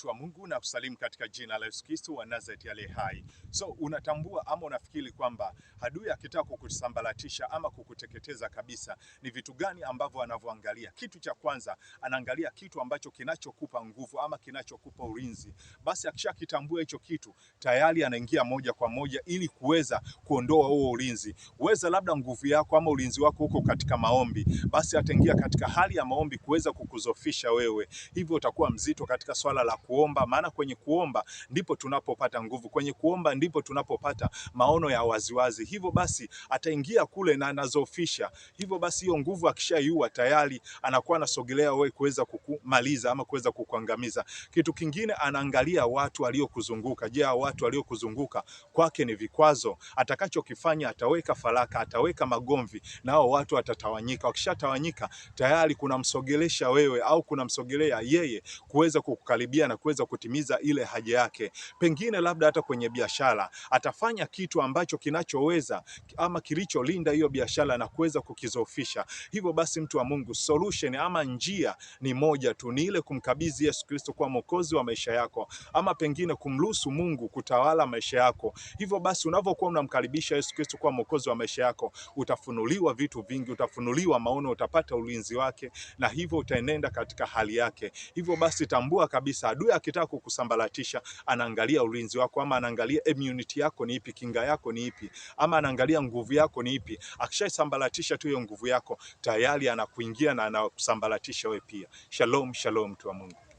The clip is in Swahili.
Mtu wa Mungu, na kusalimu katika jina la Yesu Kristo wa Nazareti aliye hai. So unatambua ama unafikiri kwamba adui akitaka kukusambaratisha ama kukuteketeza kabisa, ni vitu gani ambavyo anavyoangalia? Kitu cha kwanza anaangalia kitu ambacho kinachokupa nguvu ama kinachokupa ulinzi. Basi akishakitambua hicho kitu, tayari anaingia moja kwa moja ili kuweza kuondoa huo ulinzi. Uweza labda nguvu yako ama ulinzi wako huko katika maombi, basi ataingia katika hali ya maombi kuweza kukuzofisha wewe, hivyo utakuwa mzito katika swala la kuomba, maana kwenye kuomba ndipo tunapopata nguvu, kwenye kuomba ndipo tunapopata maono ya waziwazi. Hivyo basi ataingia kule na anazofisha. Hivyo basi hiyo nguvu akishaiua tayari anakuwa anasogelea wewe kuweza kukumaliza ama kuweza kukuangamiza. Kitu kingine anaangalia watu waliokuzunguka. Je, hao watu waliokuzunguka kwake ni vikwazo? Atakachokifanya ataweka faraka, ataweka magomvi, na hao watu watatawanyika. Wakishatawanyika tayari kunamsogelesha wewe au kunamsogelea yeye kuweza kukukaribia na kuweza kutimiza ile haja yake. Pengine labda hata kwenye biashara atafanya kitu ambacho kinachoweza ama kilicholinda hiyo biashara na kuweza kukizofisha. Hivyo basi, mtu wa Mungu, solution ama njia ni moja tu, ni ile kumkabidhi Yesu Kristo kuwa mwokozi wa maisha yako, ama pengine kumruhusu Mungu kutawala maisha yako. Hivyo basi, unavyokuwa unamkaribisha Yesu Kristo kuwa mwokozi wa maisha yako, utafunuliwa vitu vingi, utafunuliwa maono, utapata ulinzi wake, na hivyo utaenenda katika hali yake. Hivyo basi, tambua kabisa, adui akitaka kukusambaratisha, anaangalia ulinzi wako, ama anaangalia immunity yako ni ipi, kinga yako ni ipi, ama anaangalia nguvu yako ni ipi. Akishaisambaratisha tu hiyo nguvu yako, tayari anakuingia na anakusambaratisha wewe pia. Shalom, shalom, mtu wa Mungu.